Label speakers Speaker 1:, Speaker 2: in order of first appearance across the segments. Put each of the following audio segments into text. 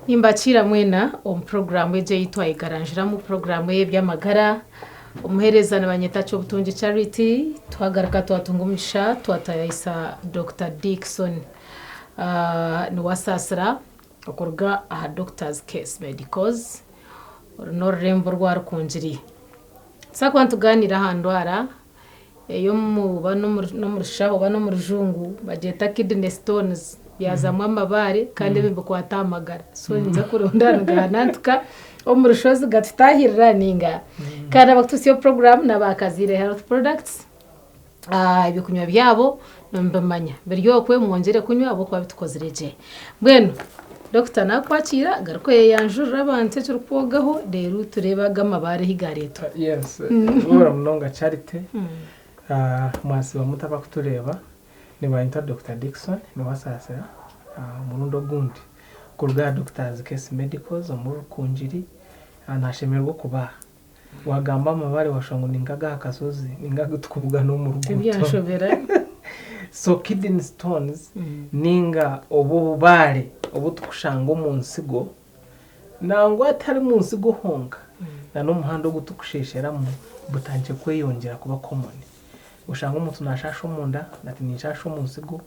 Speaker 1: Nimbakiira mwena omu puroguraamu egi ei twayegaranjuramu, puroguraamu ey'eby'amagara. Omuheereza nibanyeta Kyobutungi Charity, twagaruka twatunga omugisha twatayayisa Dokita Dickson. Niwe asaasira okuruga aha Doctors Case Medicals, oru n'orurembo orwa Rukungiri. Tuza kuba nitugaaniira aha ndwara ey'omu oba n'omu rushaho oba n'omu rujungu bagyeta kidney stones byazamu amabaare kandi ebi nibikwata aha magara so ninza kuronda nigahanantuka omu rushozi gatutaahirira ninga kandi abakututsya puroguraamu n'aba Kaziire Health Products ebyokunywa byabo nimubimanya biri okwe mwongyere kunywa ahabw'okuba bitukozire gye mbwenu dokita naakwakiira garuka oyeyanjurire abantu ekirikwogaho reero tureebe ago amabaare ahu gaareetwa.
Speaker 2: Yes, mwebare munonga Charity. Mwasiiba muta abakutureeba? Nibanyeta Dokita Dickson Niwasaasira omurundi ogundi kuruga aha Doctors Case Medicals omuri Rukungiri. Nashemererwa okuba aha. Wagamba amabaare washusha ngu ninka ag'aha kashozi ninga agu turikubugana omu ruguuto.
Speaker 1: Tibyanshobera.
Speaker 2: So kidney stones ninga obu obubaare obu turikushanga omu nsigo, nangwa hatari mu nsigo honka, na n'omuhanda ogu turikushesheramu butandikire kweyongyera kuba common. Oshanga omuntu nashaasha omunda ati ninshaasha omu nsigo,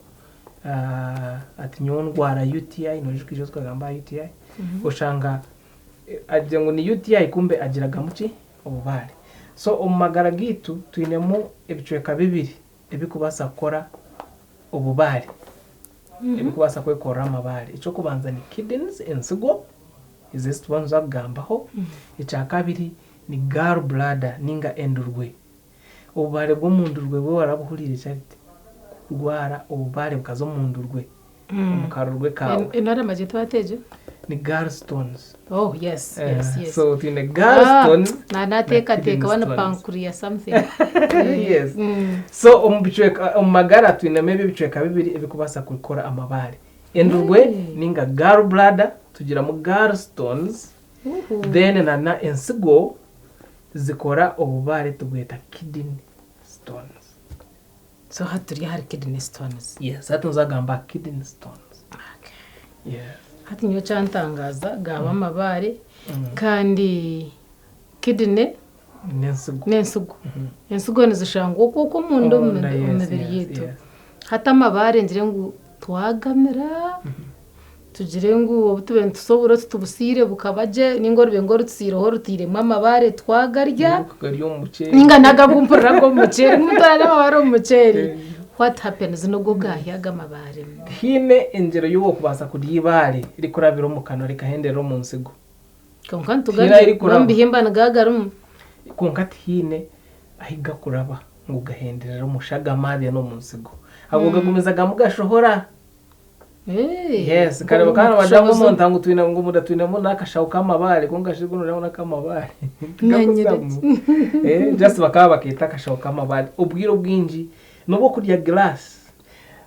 Speaker 2: ati nyowe ndwara UTI, noijuka ijo tukagamba aha UTI, oshanga Agira ngu ni UTI kumbe agiragamu ki? Obubaare. So omu magara gaitu twinemu ebicweka bibiri ebirikubaasa kukora obubaare, ebirikubaasa kwekorera amabaare. Eky'okubanza ni kidneys, ensigo, ezo ezi tuba nituza kugambaho. Ekyakabiri ni gall bladder ninga endurwe. Obubaare bw'omu ndurwe bwo warabuhuriire Charity? Kurwara obubaare bukaza omu ndurwe. Omu karurwe kaawe.
Speaker 1: Endwara nibagyeta bata egyo?
Speaker 2: Ni gallstones.
Speaker 1: Oh yes, yes, yes.
Speaker 2: So twine gallstones.
Speaker 1: Ah, nateekateeka oba ni pancreas something.
Speaker 2: Yes. So omu bicweka omu magara twinemu ebi ebicweka bibiri ebikubaasa kukora amabaare. Endurwe ninga gall bladder tugiramu gallstones then na na ensigo zikora obubaare tubweta kidney stones.
Speaker 1: So hati turi ahari kidney stones.
Speaker 2: Yes, hati nza kugamba aha kidney stones.
Speaker 1: Okay.
Speaker 2: Yes.
Speaker 1: Hati nyowe kyantangaza gaba amabaare kandi kidney
Speaker 2: N'ensigo.
Speaker 1: n'ensigo. Ensigo nizishangwa okwo okwo omunda omu
Speaker 2: Omunda, yes,
Speaker 1: mibiri
Speaker 2: yes,
Speaker 1: yaitu.
Speaker 2: yes.
Speaker 1: Hati amabaare ngire ngu twagamira Tugire ngu obu tubaire nitusa oburo titubusiire bukaba gye nainga orubengo orutusiireho rutairemu amabaare twagarya nainga nago agu mpurira ag'omu muceeri ngu twarya amabaare omu muceeri what happens nigo gaahi ago amabaare?
Speaker 2: Tihaine engyero ei orikubaasa kurya eibaare rikurabira omu kanwa rikahenderera omu nsigo.
Speaker 1: Kwonka nitugarya n'omu bihimba nigo garimu.
Speaker 2: Kwonka tihaine ahu gakuraba ngu gahenderere omu shagama hariya n'omu nsigo. Ago gagumizamu gashohora. Yes, kare bakaba nibagira ngu omu ntangu twine ngu omunda twinemu n'akashaho k'amabaare kwonka shi kunu n'ak'amabaare. Tikakuzamu. Eh, just bakaba bakeeta akashaho k'amabaare. Obwire obwingi n'obu okurya glass,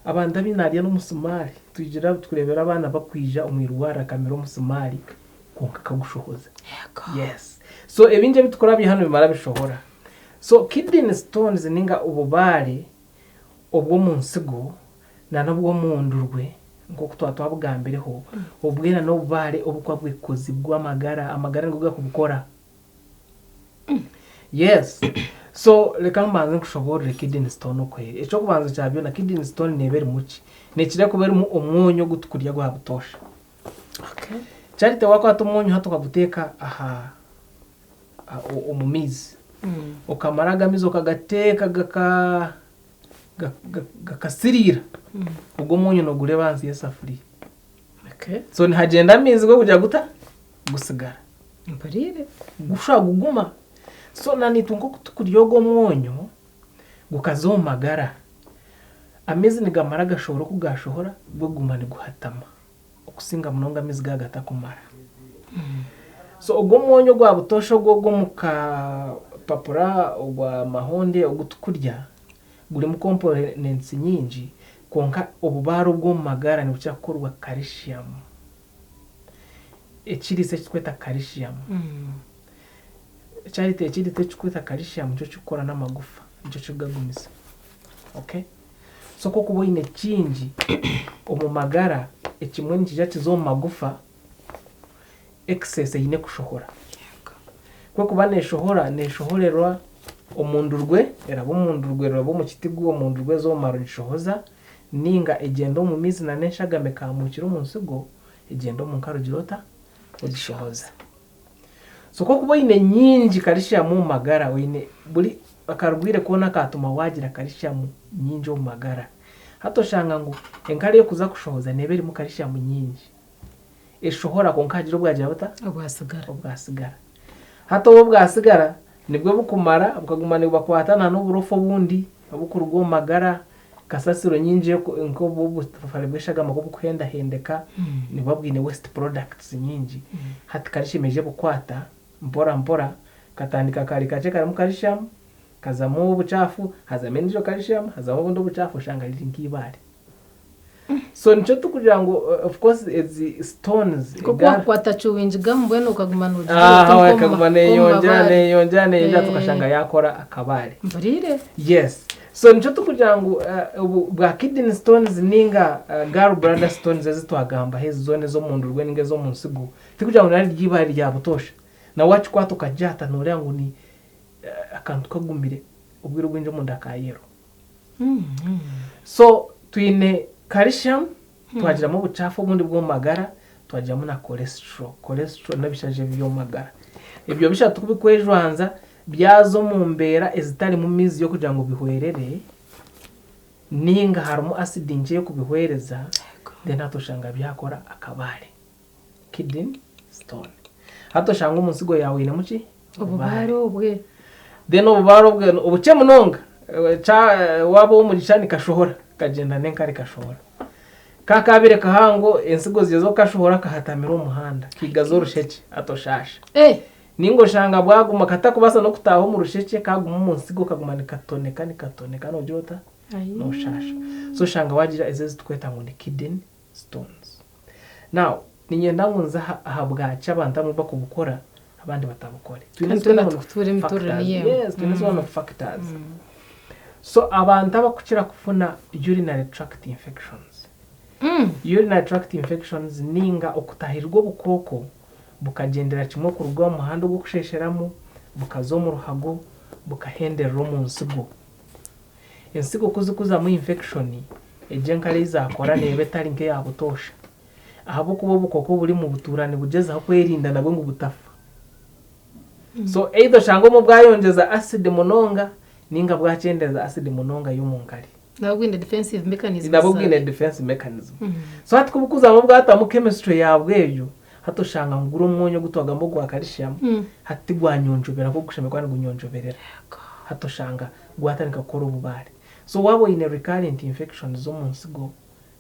Speaker 2: abantu abaine narya n'omusimaari, twigira tukureebera abaana bakwija omu irwariro akamira omusimaari kwonka akagushohoza. Yes. So ebingi ebi tukurabya hanu bimara bishohora. So kidney stones ninga obubaare obw'omu nsigo na n'obw'omu ndurwe, nk'oku twaba twabugambireho, obwena n'obubaare obukuba bwekozibwe amagara, amagara nigo gakubukora. Yes. So reka mbanze nkushoboorore kidney stone oku eri. Eky'okubanza kya byona, kidney stone neeba erimu ki? Neekira kuba erimu omwonyo ogu tukurya gwa butoosha.
Speaker 1: Okay.
Speaker 2: Charity waakwata omwonyo hati okaguteeka aha omu maizi, okamara ago amaizi okagateeka gaka gakasiriira, ogwo omwonyo noogureeba ahansi y'esafuriya.
Speaker 1: Okay.
Speaker 2: So nihagyenda amaizi go kugira guta? Gusigara.
Speaker 1: Mpuriire.
Speaker 2: Gushuba guguma. So na naitwe nk'oku tukurya ogwo omwonyo, gukaza omu magara, amaizi nigamara gashohora oku gaashohora, gwo guguma niguhatama. Okusinga munonga amaizi gaaba gatakumara. So ogwo omwonyo ogwa butoosha ogwo ogw'omu kapapura ogwa mahonde ogu tukurya gurimu components nyingi kwonka obubaare obw'omu magara nibukira kukorwa calcium. Ekiriisa eki turikweta calcium. Charity ekiriisa eki turikweta calcium nikyo kirikukora n'amagufa, nikyo kirikugagumisa. Okay? So ku okuba oine kingi omu magara, ekimwe nikiija kize omu magufa. excess eine kushohora. Ku erikuba neeshohora, neeshohorerwa omu ndurwe, eraba omu ndurwe eraba omu kitigu, omu ndurwe eza omu mara ogishohoza, nainga egyenda omu maizi na n'eshagama ekaamukira omu nsigo, egyenda omu nkari ogira ota? Ogishohoza. So ku orikuba oine nyingi karishiyamu omu magara, oine buri akarwaire koona akaatuma waagira karishiyamu nyingi omu magara, hati oshanga ngu enkari erikuza kushohoza neeba erimu karishiyamu nyingi. Eshohora kwonka hagira obwagira buta?
Speaker 1: Obwasigara.
Speaker 2: Obwasigara. Hati obu obwasigara nibwo bukumara bukaguma nibubakwata na n'oburofa obundi obukuruga omu magara, kasasiro nyingi nk'obu obutafari bw'eshagama ku bukuhendahendeka nibuba bwine waste products nyingi. Hati karishiamu eija ebukwata mpora mpora katandika kari kakye karimu karishiamu, kazamu obucaafu, hazamu endiijo karishiamu, hazamu obundi obucaafu oshanga riri nk'eibaare. So nikyo turikugira ngu of course ezi stones
Speaker 1: Nk'oku wakukwata chewing gum mbwenu okaguma nogireeta
Speaker 2: Aha,
Speaker 1: nk'omu
Speaker 2: ekaguma neyongyera
Speaker 1: mabaare.
Speaker 2: neyongyera neyongyera
Speaker 1: Eh.
Speaker 2: tukashanga yakora akabaare.
Speaker 1: Mpuriire.
Speaker 2: Yes. So nikyo turikugira ngu obu bwa kidney stones ninga gall bladder stones ezi twagambaho ezi zoona ez'omundurwe ninga ez'omu nsigo, tikugira ngu nari ry'eibaare rya butoosha. Na wakikwata okagyata nooreeba ngu ni akantu kagumire obwire obwingi omunda ka yellow. So twine calcium, twagiramu obucaafu obundi bw'omu magara, twagiramu na cholesterol. Cholesterol n'ebishaja ebibi omu magara. Ebyo bishatu ku bikwejwanza byaza omu mbeera ezitarimu maizi y'okugira ngu bihwerere, ninga harimu acid nkye y'okubihwereza, then hati oshanga byakora akabaare. Kidney stone. Hati oshanga omu nsigo yaawe oinemu ki?
Speaker 1: Obubaare obwe.
Speaker 2: Then obubaare obwe obukye munonga waaba ow'omugisha nikashohora kagyenda n'enkari kashohora. Ka kabaire kahango ensigo zigyezaho kukashohora kahatamira omu muhanda kaigaza orushekye hati oshaasha. Ninga oshanga bwaguma katakubaasa n'okutaaha omu rushekye kaguma omu nsigo kaguma nikatoneka nikatoneka noogira ota? Nooshaasha. So oshanga waagira ezi eziturikweta ngu ni kidney stones. Now, niinyenda ngu nze aha bwaki abantu abamwe bakubukora abandi batabukore.
Speaker 1: Twine Kandi twena tukutuura emiturire niyo emwe.
Speaker 2: Yes, twine one of factors. So abantu abakukira kufuna urinary tract infections. Urinary tract infections ninga okutahirirwa obukooko bukagyendera kimwe kuruga omu muhanda ogw'okushesheramu bukaza omu ruhago bukahenderera omu nsigo. Ensigo ku zikuzamu infection, egyo enkari ei zaakora neeba etari nk'eya butoosha ahabw'okuba obukooko oburimu butuura nibugyezaho kwerinda nabwo ngu butafa. So either oshange obumwe bwayongyeza acid munonga ninga bwakyendeeza acid munonga y'omu nkari.
Speaker 1: Nabwo bwine defensive mechanism
Speaker 2: Nabwo bwine defense mechanism. So hati ku bukuzamu bwatamu chemistry yaabwo egyo, hati oshanga ngu guri omwonyo ogu twagamba ogwa calcium, hati tigwanyonjobera nk'oku gushemereire kuba nigunyonjoberera. Hati oshanga gwatandika kukora obubaare. So waaba oine recurrent infections z'omu nsigo,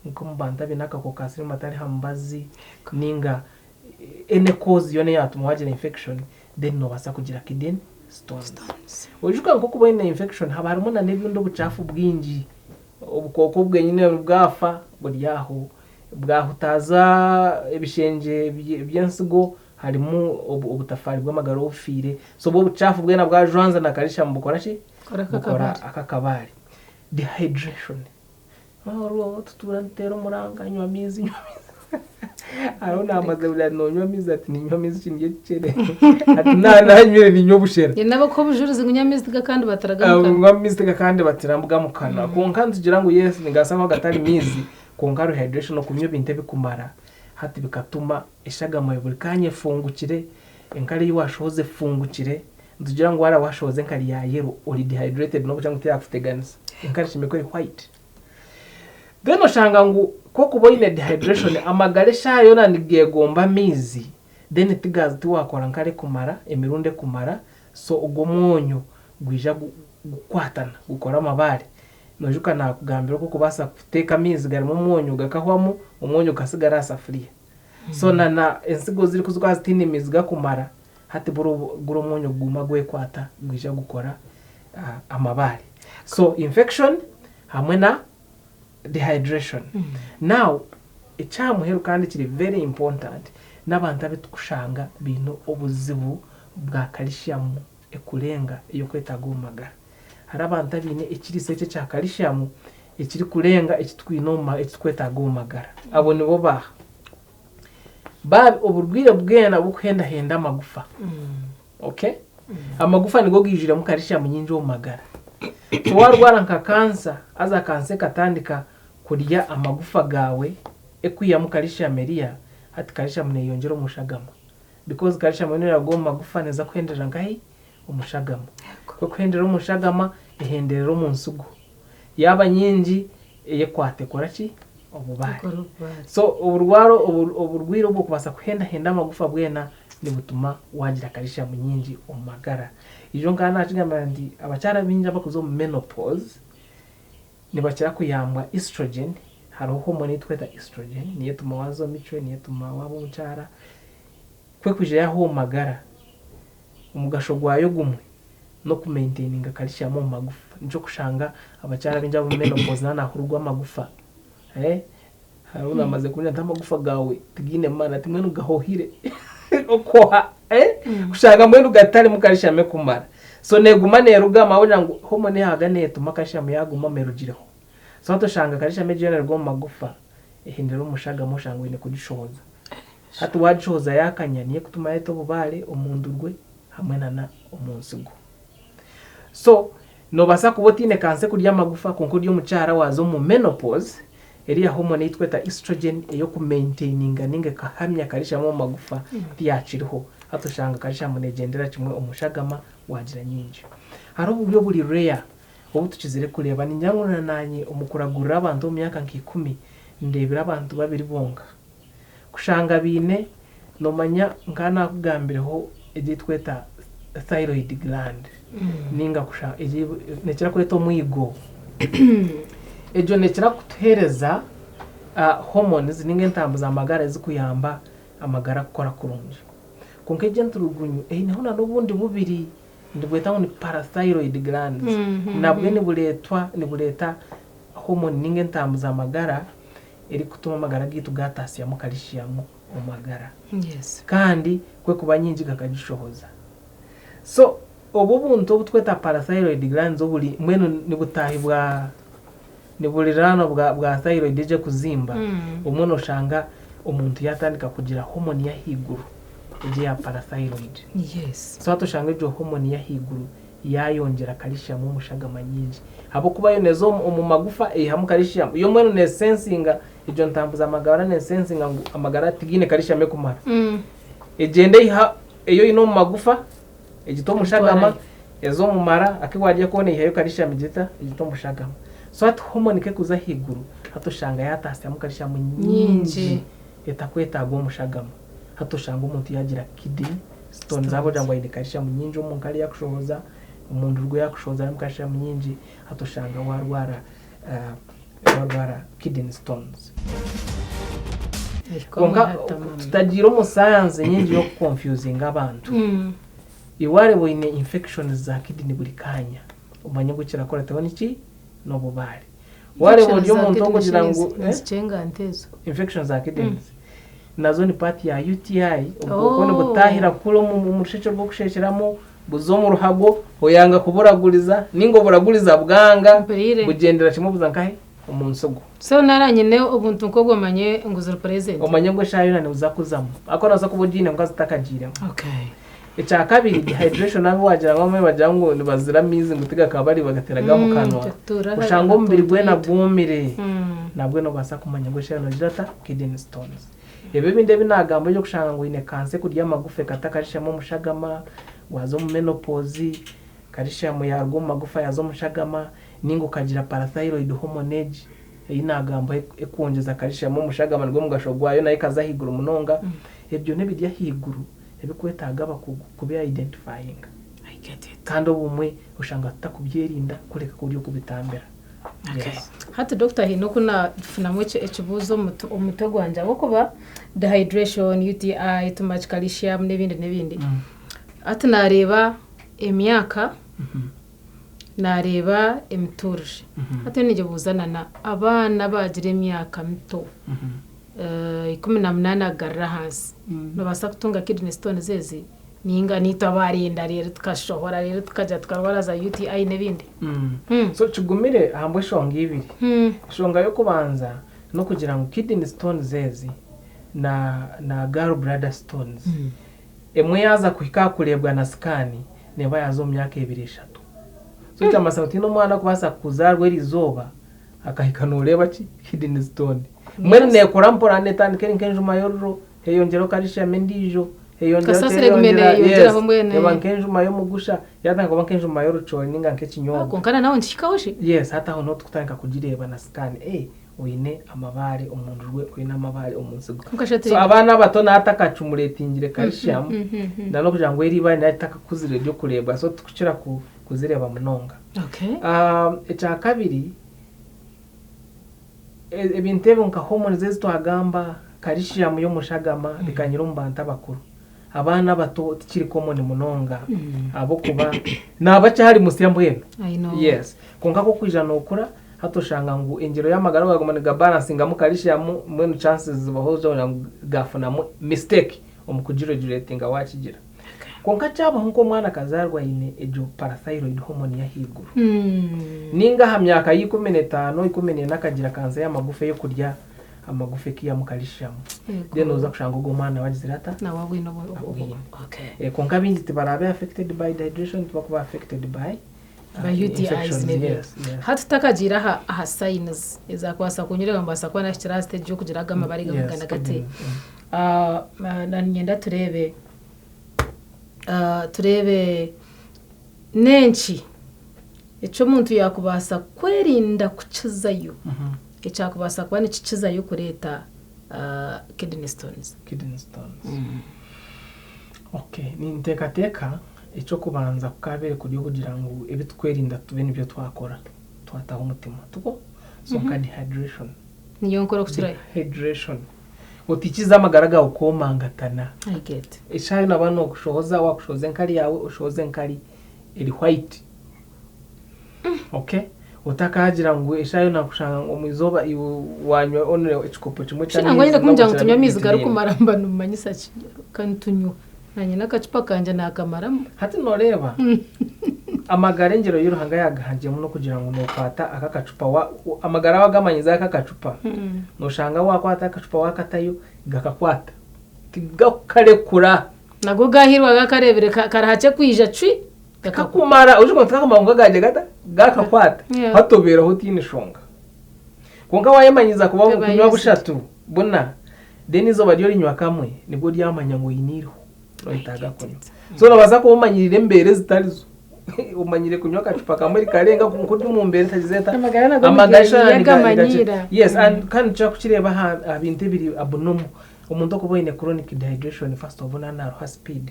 Speaker 2: nk'omu bantu abaine akakooko ka siriimu batari aha mubazi, ninga any cause yoona eyaatuma waagira infection, then noobaasa kugira kidney stones. Oijuka nk'okuba oine infection haba harimu na n'ebindi obucaafu bwingi, obukooko bwenyine bwafa buri aho, bwahutaaza ebishengye by'ensigo harimu obutafaari bw'amagara obufiire, so obwo obucaafu bwena bwajwanza na calcium bukora ki?
Speaker 1: Bukora
Speaker 2: aka akabaare. Dehydration, tutuura nituteera omuranga nywa amaizi nywa amaizi hariho naamaze buri ati noonywa amaizi ati niinywa amaizi ki ndye ekikyere ati naaba naanywire niinywa obushera.
Speaker 1: Nyine n'abakuha obujurizi ngu nywa amaizi tigakandibatiraga omu kanwa.
Speaker 2: Nywa amaizi tigakandibatira mbuga omu kanwa kwonka nitugira ngu yes nigabaasa kuba gatari maizi kwonka rehydration okunywa ebintu ebikumara hati bikatuma eshagama buri kanya efungukire, enkari ei waashohoza efungukire, nitugira ngu waaba waashohoza enkari ya yellow ori dehydrated n'obugira ngu teyaakuteganisa, enkari eshemereire kuba eri white. Then oshanga ngu ku orikuba oine dehydration amagara eshaaha yoona nigeegomba amaizi then tigaza tiwaakora nkari ekumara, emirundi ekumara, so ogwo omwonyo gwija gukwatana gukora amabaare. Noijuka naakugambira oku orikubaasa kuteeka amaizi garimu omwonyo gakahwamu, omwonyo gukasigara aha safuriya. So na na ensigo ziri kuzikuba zitiine mizi gakumara hati buri guri omwonyo guguma gwekwata gwija gukora amabaare. So infection hamwe na dehydration. Now ekyaha muheru kandi kiri very important n'abantu abu tukushanga baine obuzibu bwa calcium ekurenga ey'okwetaaga omu magara. Hariho abantu abaine ekiriisa eki ekya calcium ekirikurenga eki twine omu eki turikwetaaga omu magara. Abo nibo baaha? Ba oburwire bwena bukuhendahenda amagufa. Okay? Amagufa nigo gaijwiremu calcium nyingi omu magara. So warwara nka cancer, haza cancer ekatandika kurya amagufa gaawe ekwihamu calcium eriya, hati calcium neyeyongyera omu shagama. Because calcium yoona eraruga omu magufa neeza kuhenderera nkahi? Omu shagama. Ku ekuhenderera omu shagama, ehenderera omu nsigo. Yaaba nyingi, eyekwata ekora ki? Obubaare. So oburware oburwaire obu okubaasa kuhendahenda amagufa bwena nibutuma waagira calcium nyingi omu magara. Ijo nkaba naakigambira nti abakyara baingi abakuza omu menopause nibakira kuyambwa estrogen, hariho hormone ei turikweta estrogen niyo etuma waaza omu micwe, niyo etuma waaba omukyara, ku ekwija yaahwa omu magara, omugasho gwayo gumwe n'okumaintaininga calcium omu magufa. Nikyo orikushanga abakyara baingi ab'omu menopause naaba naahururwa amagufa. Hariho naamaze kuhurira nti amagufa gaawe tigaine maani ati mbwenu gahohire. Okuhoha kushanga mbwenu gatarimu calcium ekumara. So neeguma neerugamu ahabw'okugira ngu hormone eyabaga neetuma calcium yaagumamu erugireho. So hati oshanga calcium egyo yoona eruga omu magufa ehindura omu shagama oshanga oine kugishohoza. Hati waagishohoza yaakanya niyo ekutuma yaita obubaare omu ndurwe hamwe nana omu nsigo. So noobaasa kuba otaine kansa ekurya amagufa kwonka ori omukyara waaza omu menopause, eriya hormone ei turikweta estrogen ey'okumaintaininga ninga ekahamya calcium omu magufa tiyaakiriho. Hati oshanga calcium neegyendera kimwe omu shagama waagira nyingi. Hariho oburyo oburi rare obu tukizire kureeba. Ningira ngu na naanye omu kuragurira abantu omu myaka nka ikumi, ndeebire abantu babiri bonka. Kushanga baine, noomanya nka naakugambireho egi ei turikweta thyroid gland ninga kusha egi neekira kwetwa omwigo. Egyo neekira kutuheereza hormones ninga entambu z'amagara ezikuyamba amagara kukora kurungi. Kwonka egi enturugunyu eineho n'obundi bubiri nibwetwa ngu ni parathyroid glands nabwe nibureetwa nibureeta hormone ninga entambu z'amagara erikutuma amagara gaitu gataasyamu kalishiyamu omu magara.
Speaker 1: Yes.
Speaker 2: Kandi ku ekuba nyingi gakagishohoza. So obu obuntu obu tukweta parathyroid glands oburi mbwenu nibutaahi bwa niburiraanwa bwa bwa thyroid egi ekuzimba, obumwe noshanga omuntu yaatandika kugira hormone y'ahaiguru egi eya parathyroid.
Speaker 1: Yes.
Speaker 2: So hati oshanga egyo hormone y'ahaiguru yaayongyera calcium omu shagama nyingi. Ahabw'okuba yo neeza omu magufa eihamu calcium. Yo mbwenu neesensinga egyo ntambuza amagara neesensinga ngu amagara tigaine calcium ekumara. Egyenda eiha ei oine omu magufa egita omu shagama, eza omu mara, aku waarya koona eihayo calcium egita egita omu shagama. So hati hormone ku ekuza ahaiguru, hati oshanga yaataasyamu calcium nyingi etakwetaagwa omu shagama. Hati oshanga omuntu yaagira kidney stones ahabw'okugira ngu aine calcium nyingi omu nkari yaakushohoza, omu ndurwe yaakushohoza harimu calcium nyingi, hati oshanga waarwara waarwara kidney stones. Kwonka tutagiire omu sayansi nyingi y'okukonfyuzinga abantu, iwe waareeba oine infections za kidney buri kaanya, omanye ngu ekirakurataho niki? N'obubaare. Waareeba ori omuntu orikugira ngu. Infections za kidneys. Nazo ni part ya UTI, obukooko nibutahira kuri omu rushekye rw'okushekyeramu, buza omu ruhago, oyanga kuburaguriza, ninga oburaguriza bwanga, bugyendera kimwe buza nkahi? Omu nsigo.
Speaker 1: So nara nyine obuntu nk'obwo omanye ngu ziri present?
Speaker 2: Omanye ngu eshaaha yoona nibuza kuzamu. Ahakuba nobaasa kuba ogiine kwonka zitakagiiremu.
Speaker 1: Okay.
Speaker 2: Ekyakabiri, dehydration abu wagira ngu abamwe nibagira ngu nibazira amaizi ngu tigakaba bari bagateraga omu kanwa. Oshanga omubiri gwena gwomire. Nabwe nobaasa kumanya ngu eshaaha yoona nogira ota? Kidney stones. Ebyo ebindi ebi naagamba eby'okushanga ngu oine kansa ekurya amagufa ekata calcium omu shagama, waaza omu menopause, calcium yaaruga omu magufa yaaza omu shagama, ninga okagira parathyroid hormone egi ei naagambaho ekwongyeza calcium omu shagama nigwo mugasho gwayo nayo ekaza ahaiguru munonga, ebyo n'ebiri ahaiguru ebikwetaaga abakugu kubi identifyinga. Kandi obumwe oshanga tutakubyerinda kureka ku ori okubitambira.
Speaker 1: Okay. Hati doctor haine oku nafunamu ekibuuzo omu mutwe gwangye ahabw'okuba dehydration, UTI, too much calcium n'ebindi n'ebindi. Hati naareeba emyaka, naareeba emituurire. Hati ninyebuuza na abaana abaagira emyaka mito, 18 kugarura ahansi, nibabaasa kutunga kidney stones ezi? Ninga naitwe abaarenda reero tukashohora reero tukagira tukarwara za UTI n'ebindi?
Speaker 2: So kigumire ahabw'enshonga ibiri. Enshonga y'okubanza n'okugira ngu kidney stones ezi. na na gall bladder stones. Emwe yaaza kuhika aha kureebwa na scan neeba yaaza omu myaka ebiri eshatu. So kyamanyisa ngu tihaine omwana orikubaasa kuzaarwa eriizooba akahika nooreeba ki? Kidney stone. Mbwenu neekura mpora neetandika eri nk'enjuma y'oruro, heyongyeraho calcium endiijo, heyongyeraho
Speaker 1: Kasasiro egume
Speaker 2: heyongyera
Speaker 1: neeyongyeraho
Speaker 2: yes,
Speaker 1: mbwenu.
Speaker 2: eba nk'enjuma y'omugusha, yaatandika kuba nk'enjuma y'orucoori nainga nk'ekinyobwa.
Speaker 1: Kwonka na nawe nikihikaho shi?
Speaker 2: Yes, hati aho niho turikutandika kugireeba na scan, eh oine amabaare omu ndurwe, oine amabaare omu nsigo.
Speaker 1: Kwonka shi
Speaker 2: So abaana abato naaba atakacumuratingire calcium, na n'okugira ngu eri eibaare naaba ritakakuzire ry'okureebwa, so titukukira kuzireeba munonga.
Speaker 1: Okay.
Speaker 2: Ekyakabiri, ebintu ebi nka hormones ezi twagamba, calcium y'omushagama bikanyire omu bantu abakuru. Abaana abato tikiri common munonga ahabw'okuba naaba akyari musya mbwenu.
Speaker 1: I know.
Speaker 2: Yes. Kwonka ku orikwija nookura, hati oshanga ngu engyero y'amagara gaguma nigabalansingamu calcium, mbwenu chances zibaho zoona ngu gaafunamu mistake omu kugiregulatinga waakigira. Kwonka kyabaho nk'omwana akazaarwa aine egyo parathyroid hormone y'ahaiguru, nainga aha myaka ya 15, 14 akagira kansa y'amagufa ey'okurya amagufa ekaihamu calcium, then nooza kushanga ogwo omwana we agizire ata?
Speaker 1: Nawe abwine obu- obu-
Speaker 2: Abwine.
Speaker 1: Okay.
Speaker 2: Eh, kwonka abaingi tibaraabe affected by dehydration, tibakuba affected by
Speaker 1: By UTIs
Speaker 2: infections,
Speaker 1: n'ebindi.
Speaker 2: yes, yes.
Speaker 1: Hati tutakagiire aha aha signs ezakubaasa kunyereka ngu mbaasa kuba nahikire aha stage y'okugira aga amabare
Speaker 2: Yes,
Speaker 1: gakugana gati.
Speaker 2: mm.
Speaker 1: Na niinyenda tureebe tureebe n'enki eki omuntu yaakubaasa kwerinda kukizayo ekyakubaasa kuba nikikizayo kureeta kidney stones.
Speaker 2: Kidney stones. Okay, ninteekateeka eky'okubanza kukaabaire kuri okugira ngu ebi tukwerinda tube nibyo twakora twataho omutima. Tikwo? So nka dehydration.
Speaker 1: Niyo nkora okukirayo.
Speaker 2: Dehydration. Otikiza amagara gaawe kwomangatana.
Speaker 1: I get.
Speaker 2: Eshaaha yoona waaba nooshohoza, waakushohoza enkari yaawe, oshohoze enkari eri white. Okay? Otakaagira ngu eshaaha yoona kushanga ngu omu izooba iwe waanywa only ekikopo kimwe
Speaker 1: Shi nangwa nyine
Speaker 2: ky'amaizi
Speaker 1: kumugira ngu
Speaker 2: n'okugira
Speaker 1: tunywe amaizi
Speaker 2: liitiro emwe.
Speaker 1: garikumara mba nimumanyisa ki? Ka nitunywa. Naanye n'akacupa kangye naakamaramu.
Speaker 2: Hati nooreeba, amagara engyero ei Ruhanga yaagahangiremu n'okugira ngu nookwata aka akacupa wa, amagara waagamanyiza aka akacupa, nooshanga waakwata akacupa waakatayo, gakakwata. Tigakukarekura.
Speaker 1: Nago gaahairwe gakareebire kari hakye kwija cwi,
Speaker 2: Tikakumara, oijukye ngu tikakumara kwonka gaagira gata? Gaakakwata.
Speaker 1: Yeah.
Speaker 2: Hati obeeraho otaine shonga. Kwonka waayemanyiiza kuba
Speaker 1: Eba
Speaker 2: kunywa
Speaker 1: used.
Speaker 2: bushatu, buna, then eizooba ry'orinywa kamwe, nibwo oryamanya ngu oine eiriho, noyetaaga kunywa. So noobaasa kuba omanyiriire embeera ezitari zo. Omanyire kunywa akacupa kamwe rikarenga kwonka ori omu mbeera etagize eta?
Speaker 1: Amagara nago
Speaker 2: Amagara
Speaker 1: niga-
Speaker 2: shana niga-
Speaker 1: nigamanyiira.
Speaker 2: niga- Yes, and kandi nitushobora kukireeba aha aha bintu ebiri abnormal. Omuntu okuba oine chronic dehydration first of all naaba naaruha speed.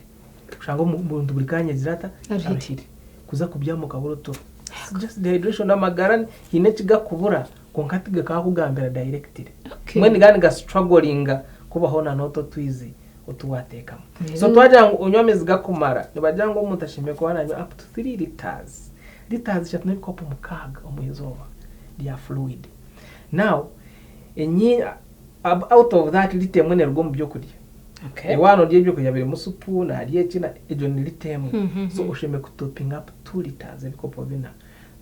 Speaker 2: Oshanga omuntu buri kanya agira ata?
Speaker 1: Aruhire.
Speaker 2: Aruhire. Kuza kubyama okabura oturo. It's just dehydration amagara haine ekigakubura kwonka tigakakugambira directly.
Speaker 1: Okay.
Speaker 2: Mbwenu nigaba niga strugglinga kubaho na n'otu otwizi otu wateekamu. So
Speaker 1: Mm.
Speaker 2: twagira ngu onywe amaizi gakumara, nibagira ngu omuntu ashemereire kuba nanywa up to 3 litres. Litres ishatu n'ebikopo mukaaga omu izooba rya fluid. Now, enyi out of that lita emwe neruga omu byokurya.
Speaker 1: Okay.
Speaker 2: Waaba norya ebyokurya birimu supu, naarya eki, na egyo ni lita emwe.
Speaker 1: Mhm.
Speaker 2: So oshemereire kutopinga up 2 litres, ebikopo bina.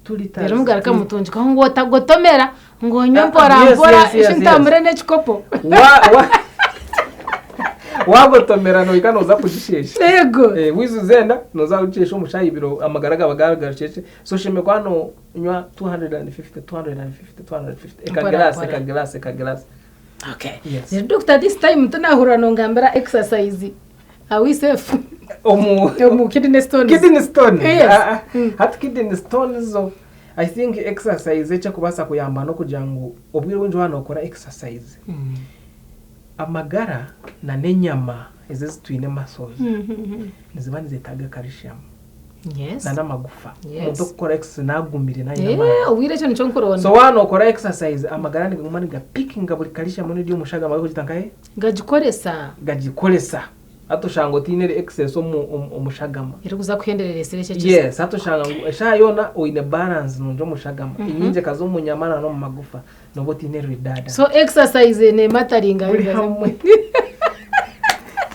Speaker 2: 2 litres.
Speaker 1: Reero mugaruka mutungikaho ngu otagotomera ngu onywe
Speaker 2: Ah,
Speaker 1: mpora
Speaker 2: yes,
Speaker 1: mpora
Speaker 2: yes, yes,
Speaker 1: shi ntambure n'ekikopo.
Speaker 2: Wa- wa- Wagotomera nohika nooza kugisheesha.
Speaker 1: Yego.
Speaker 2: Eh, wizuza enda nooza kugisheesha omu shaaha ibiri amagara gaba garusheshe. So oshemereire kuba nonywa 250, 250, 250
Speaker 1: Mpora
Speaker 2: ekagirasi,
Speaker 1: mpora.
Speaker 2: ekagirasi, ekagirasi.
Speaker 1: Okay.
Speaker 2: Yes.
Speaker 1: Rero doctor this time tunahurira nongambira exercise. Are we safe?
Speaker 2: Omu
Speaker 1: Omu kidney stones.
Speaker 2: Kidney stone.
Speaker 1: Yes.
Speaker 2: Ah, ah.
Speaker 1: Mm.
Speaker 2: Hati kidney stone zo I think exercise ekyakubaasa kuyamba n'okugira ngu obwire obwingi waaba nookora exercise
Speaker 1: Mm.
Speaker 2: amagara na n'enyama ezi ezitwine muscles
Speaker 1: Mhm.
Speaker 2: niziba nizetaaga calcium.
Speaker 1: Yes.
Speaker 2: Na n'amagufa.
Speaker 1: Yes.
Speaker 2: Omuntu okukora exercise nagumire nayine
Speaker 1: Eh,
Speaker 2: amaani.
Speaker 1: obwire ekyo nikyo nkuronda.
Speaker 2: So waaba nookora exercise amagara nigaguma nigapikinga buri calcium eri omu shagama barikugita nkahe?
Speaker 1: Gagikoresa.
Speaker 2: Gagikoresa. Hati oshanga otiine excess omu, omu, omu shagama.
Speaker 1: Erikuza kuhenderera esire ekyo ekizibu.
Speaker 2: Yes, hati oshanga ngu eshaaha yoona oine balance nungi omu shagama. Enyingi ekaza omu nyama na n'omu magufa nooba otiine ridada.
Speaker 1: So exercise nemataringa.
Speaker 2: Buri hamwe.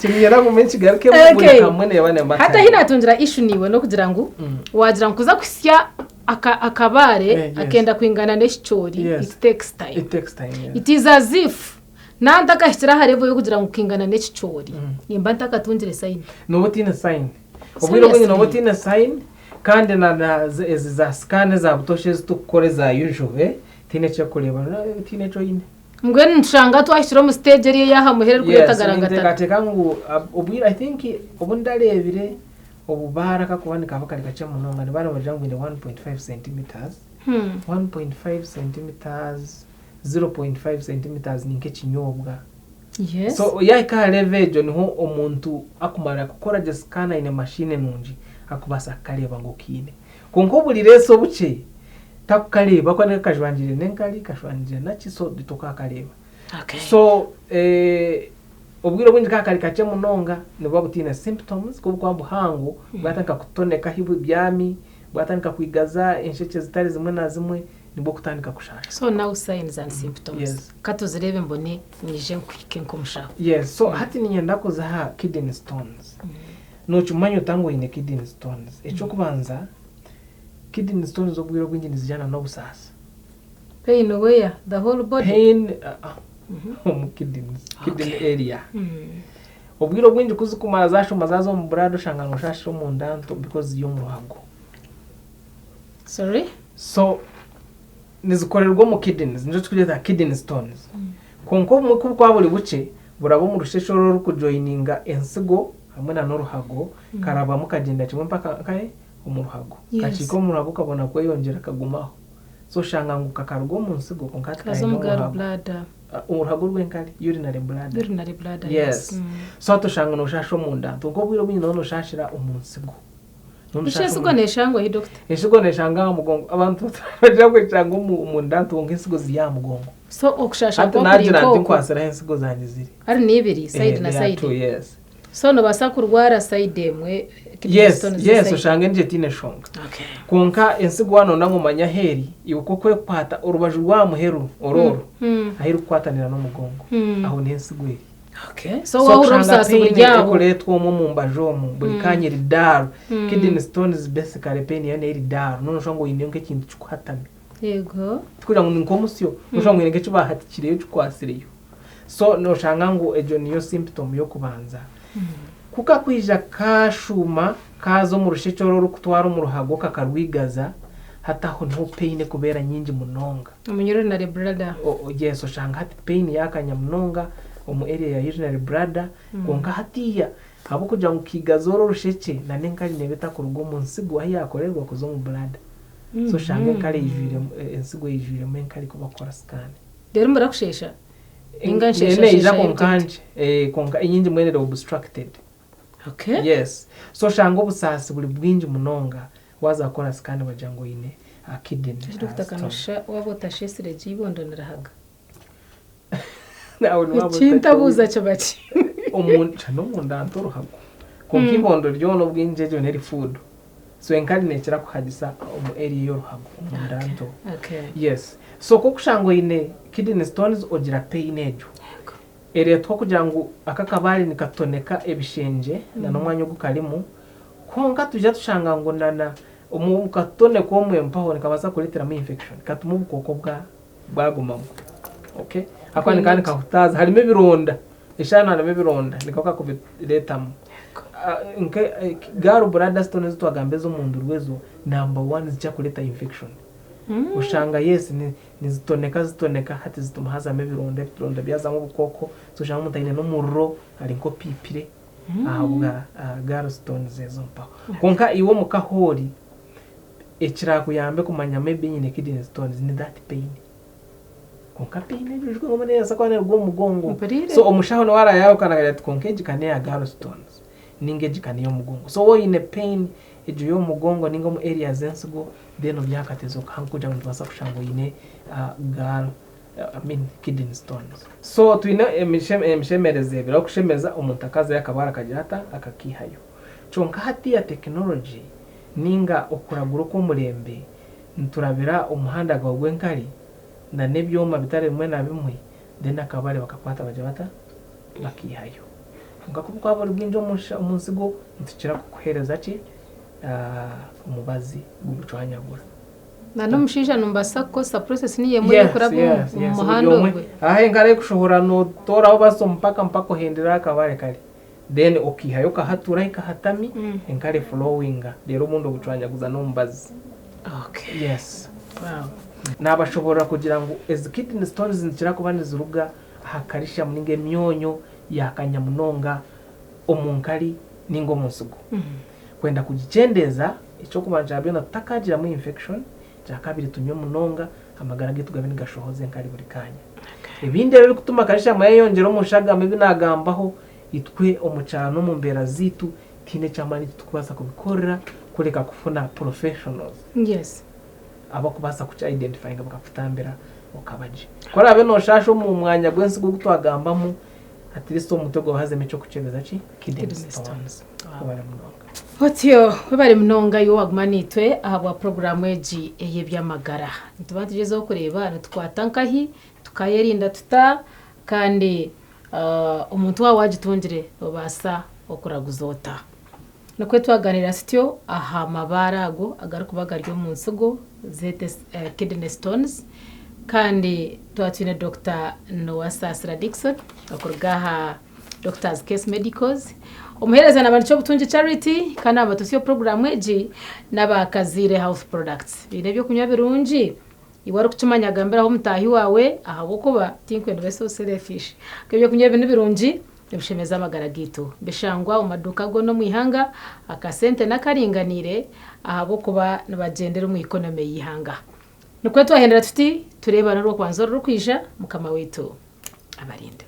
Speaker 2: Kininyenda ngume nkigarukemu
Speaker 1: Okay.
Speaker 2: buri kamwe neeba nemataringa.
Speaker 1: Hati ahi natungira issue niiwe n'okugira ngu wagira ngu kuza kuhitsya aka, akabaare
Speaker 2: Eh, yes.
Speaker 1: akenda kwingana n'ekicoori
Speaker 2: Yes.
Speaker 1: it takes time.
Speaker 2: It takes time, yes.
Speaker 1: It is as if. Nantakahikire aha level y'okugira ngu kingana n'ekicoori, nimba ntakatungire sign.
Speaker 2: Nooba otaine sign. Obwire obwingi nooba
Speaker 1: Seriously?
Speaker 2: otaine sign kandi na na ezi za scan eza butoosha ezi turikukora eza usual, tihaine eki erikureeba, tihaine eki oine.
Speaker 1: Mbwenu nitushanga twahikire omu stage eri ey'aha muheru erikureeta
Speaker 2: Yes,
Speaker 1: garangatana.
Speaker 2: ninteekateeka ngu obwire I think obu ndareebire obubaara kakuba nikaba kari kakye munonga nibaba nibagira ngu bwine 1.5 centimetres, 1.5 centimetres, 0.5 centimetres ni nk'ekinyobwa.
Speaker 1: Yes.
Speaker 2: So yaahika aha level egyo niho omuntu akumara kukora gye scan aine machine nungi akubaasa kukareeba ngu okiine. Kwonka oburireesi obukye takukareeba ahabw'okuba nika kajwangire n'enkari, kajwangire naki so tokakareeba.
Speaker 1: Okay.
Speaker 2: So obwire obwingi kaba kari kakye munonga nibuba butaine symptoms ku burikuba buhango bwatandika kutoneka ahu bubyami, bwatandika kwigaza enshekye zitari zimwe na zimwe nibwo kutandika kushaasha.
Speaker 1: So now signs and symptoms.
Speaker 2: Yes.
Speaker 1: Katuzireebe mbone nyije nkuhike nk'omushaho.
Speaker 2: Yes, so hati niinyenda kuza aha kidney stones. Nookimanya ota ngu oine kidney stones? Eky'okubanza, kidney stones obwire obwingi nizigyana n'obusaasi.
Speaker 1: Pain where? The whole body?
Speaker 2: Pain omu kidneys, kidney area. Obwire obwingi ku zikumara zaashuma zaaza omu blood oshanga nooshaashira omunda nto because ziri omu ruhago.
Speaker 1: Sorry?
Speaker 2: So nizikorerwa omu kidneys, nikyo turikugyeta kidney stones. Kwonka obumwe ku burikuba buri bukye, buraba omu rusheshe oru orurikujoyininga ensigo hamwe nana oruhago, karabamu kagyenda kimwe mpaka nkahe? Omu ruhago. Kakiika omu ruhago kabona kweyongyera kagumaho. So oshanga ngu kakaruga omu nsigo kwonka hati
Speaker 1: Kaza omu
Speaker 2: kahika omu ruhago.
Speaker 1: gallbladder.
Speaker 2: Oruhago rw'enkari, urinary bladder.
Speaker 1: Urinary bladder, yes.
Speaker 2: Yes. So hati oshanga nooshaasha omunda. Kwonka obwire obwingi nooba nooshaashira omu nsigo.
Speaker 1: Busha ensigo neshangwa hi doctor?
Speaker 2: Ensigo neshangwa aha mugongo. Abantu nibagira ngu eshangwa omu nda kwonka ensigo ziri aha mugongo.
Speaker 1: So okushasha
Speaker 2: Hati
Speaker 1: nk'okuri
Speaker 2: naagira nti
Speaker 1: nk'oku
Speaker 2: nkwasire ahu ensigo zangye ziri.
Speaker 1: Hari n'eibiri side na
Speaker 2: There are
Speaker 1: side.
Speaker 2: two, yes.
Speaker 1: So nobaasa kurwara side emwe kidney
Speaker 2: Yes,
Speaker 1: stones
Speaker 2: yes,
Speaker 1: side.
Speaker 2: oshange endiijo etaine nshonga.
Speaker 1: Okay.
Speaker 2: Kwonka ensigo waaba nooyenda ngu omanye ahu eri, iwe ku orikwekwata orubaju rw'aha muheru oru oru, ahu erikukwatanira n'omugongo, aho niho ensigo eri.
Speaker 1: Okay. So wahurira
Speaker 2: kushanga
Speaker 1: obusaasi
Speaker 2: pain
Speaker 1: buri aho.
Speaker 2: erikureetwa omu omu mbaju omu buri kanya eri dull. Kidney stones basically pain yaayo neeri dull. Noshusha ngu oineyo nk'ekintu kikuhatami.
Speaker 1: Yego.
Speaker 2: Tikugira ngu ni nk'omusyo, noshusha ngu oine nk'eki baahatikireyo kikwatsireyo. So noshanga ngu egyo niyo symptom y'okubanza. Ku kakwija kaashuuma kaaza omu rushekye oru orikutwara omu ruhago kakarwigaza, hati aho niho pain erikubeera nyingi munonga.
Speaker 1: Omu urinary bladder.
Speaker 2: Yes, oshanga hati pain yakanya munonga omu area ya urinary bladder, kwonka hatiiya ahabw'okugira ngu kiigaza oru orushekye na n'enkari neeba etakuruga omu nsigo ahu yakorerwa kuza omu bladder. So oshanga enkari eijwiremu, ensigo eijwiremu enkari ku bakukora scan.
Speaker 1: Reero murakusheesha? Ninga
Speaker 2: Neija
Speaker 1: nsheshashesha
Speaker 2: kwonka nkye, kwonka enyingi mbwenu eri obstructed.
Speaker 1: Okay.
Speaker 2: Yes. So oshanga obusaasi buri bwingi munonga waaza kukora scan bagira ngu oine kidney
Speaker 1: Doctor
Speaker 2: stone.
Speaker 1: Kanosha waaba otashesire gye eibondo nirihaga.
Speaker 2: Aho niho waaba
Speaker 1: Ekintabuuza kiba ki?
Speaker 2: Omu n'omunda nta oruhago. Kwonka eibondo ryona obwingi egyo n'eri food. So enkari neekira kuhagisa omu area y'oruhago omunda nto.
Speaker 1: Okay.
Speaker 2: Yes. So ku okushanga oine kidney stones ogira pain egyo. Ereetwa kugira ngu aka akabaare nikatoneka ebishengye na n'omwanya ogu karimu, kwonka twija tushanga ngu na omu katoneka omwe mpaho nikabaasa kureeteramu infection katuma obukooko bwa bwagumamu. Okay? Ahakuba nikaba nikahutaaza harimu ebironda, eshaaha yoona harimu ebironda niko kakubireetamu. Nka gall bladder stone ezi twagamba ez'omundurwe ezo number one nizikira kureeta infection. Oshanga yes Nizitoneka zitoneka hati zituma hazamu ebironda, ebironda byazamu obukooko, so oshanga omuntu aine n'omuriro ari nk'opiipire ahabwa gallstones ezo mpaho. Kwonka iwe omuka ahu ori, ekirakuyambe kumanya maybe nyine kidney stones ni that pain. Kwonka pain egyo oijuke ngu neebaasa kuba neeruga omu mugongo.
Speaker 1: Mpuriire.
Speaker 2: So omushaho niwe araayahukana akagira ati kwonka egi ka n'eya gallstones ninga egi ka n'ey'omugongo. So waaba oine pain egyo y'omu mugongo ninga omu area z'ensigo, Then ori aha katezo kahango kugira ngu nitubaasa kushanga oine gall I mean kidney stones. So twine emishemereze ebiri okushemeza omuntu akazayo akabaara akagira ata akakiihayo. Kyonka hatiiya technology ninga okuragura okw'omurembe niturabira omu muhanda gwawe gw'enkari na n'ebyoma bitari bimwe na bimwe then akabaare bakakwata bagira bata bakiihayo. Kwonka ku burikuba buri bwingi omu nsigo nitukira kukuheereza ki? Omubazi gurikucwanyagura.
Speaker 1: Na n'omushaija nimubaasa kukozesa process niyo emwe ey'okuraba omu muhanda ogwe.
Speaker 2: Aha enkari erikushohora notoraho basi omupaka mpaka ohendera aha kabare kari then okaihayo okahatura ahi kahatami enkari eflowinga reero obundi obucwanyaguza n'omubazi.
Speaker 1: Okay.
Speaker 2: Yes.
Speaker 1: Wow.
Speaker 2: Nabashoborora kugira ngu ezi kidney stones nizikira kuba niziruga aha calcium ninga emyonyo yakanya munonga omu nkari ninga omu nsigo. Kwenda kugikyendeeza, eky'okubanza kya byona tutakagiramu infection, ekyakabiri tunywe munonga amagara gaitu gabe nigashohoza enkari buri kaanya. Ebindi ebirikutuma calcium yayeyongyera omu nshagama ebi nagambaho, itwe omu kyaro n'omu mbeera zaitu tihaine eky'amaani eki turikubaasa kubikorera kureka kufuna professionals
Speaker 1: Yes.
Speaker 2: abakubaasa kuki identifyinga bakakutambira okaba gye. Ku oraabe nooshaasha omu mwanya gw'ensigo ogu twagambamu, at least omu mutwe gwawe hazemu eky'okukyebeza ki? Kidney
Speaker 1: Kidney
Speaker 2: stones.
Speaker 1: stones.
Speaker 2: Webare munonga.
Speaker 1: Otyo webare munonga iwe owaguma naitwe ahabwa puroguraamu egi ey'eby'amagara. Nituba nitugyezaho kureeba nitukwata nkahi, tukayerinda tuta kandi omuntu waaba waagitungire noobaasa okuraguza ota. Nikwo twaganira tutyo aha mabaare ago agarikuba gari omu nsigo zeete kidney stones kandi twaba twine Dokita Nuwasaasira Dickson okuruga aha Doctors Case Medicals. Omuheereza naaba ni Kyobutungi Charity kandi abatutsya puroguraamu egi n'aba Kaziire Health Products. Baine ebyokunywa birungi. Iwe orikukimanya gambiraho mutaahi waawe ahabw'okuba tinkwenda obe so selfish. Ebyokunywa ebi ni birungi nibishemeza amagara gaitu. Bishangwa omu maduuka goona omu ihanga, akasente n'akaringaniire ahabw'okuba nibagyendera omu economy y'eihanga. Nikwo twahendera tuti, tureebane orwokubanza orurikwija, Mukama waitu abarinde.